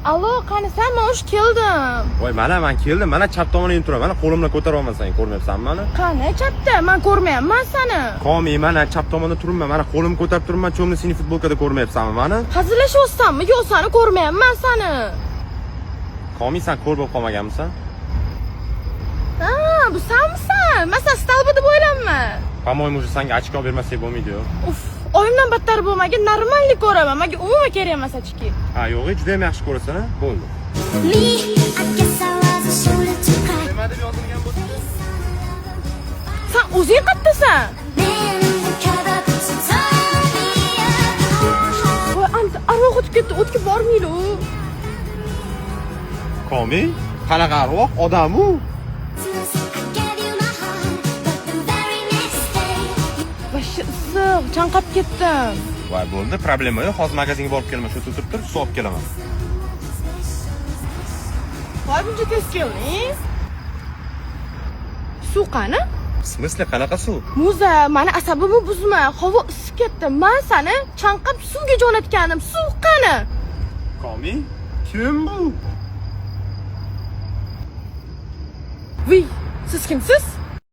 Allo, qanisan? Men ush keldim. Voy, mana men keldim. Mana chap tomoningda turaman. Mana qo'limni ko'taryapman sen, ko'rmayapsanmi mani? Qani chapda? Men ko'rmayapman seni. Komi, mana chap tomonda turibman. Mana qo'limni ko'tarib turibman, cho'mni sini futbolkada ko'rmayapsanmi mani? Hazillashyapsanmi? Yo'q, seni ko'rmayapman seni. Komi, sen ko'r bo'lib qolmaganmisan? Ha, bu sanmisan? Men sen столба deb o'ylayapman. По-моему, уже senga очко bermasak bo'lmaydi-yu. Uf, oyimdan battar bo'lmagin, нормальный ko'raman. Menga umuman kerak emas очки. Ha, yo'q, juda ham yaxshi ko'rasan, a? Bo'ldi. Me, I guess I was a shoulder to cry. Nima deb yozilgan bu? Sen o'zing qayerdasan? Man in the cover, so turn me up. Voy, anta arvoh o'tib ketdi, o'tga bormaydi u. Komi, qanaqa arvoh? Odam u. I gave you my heart, but the very next day. Вообще issiq, chanqab ketdim. Voy, bo'ldi, problema yo'q. Hozir magazinga borib kelaman, shu yerda o'tirib tur, suv olib kelaman. Voy, buncha tez kelding? Suv qani? В смысле, qanaqa suv? Muza, mani asabimni buzma. Havo isib ketdi. Men seni chanqab suvga jo'natganim. Suv qani? Komi, kim bu? Viy, siz kimsiz?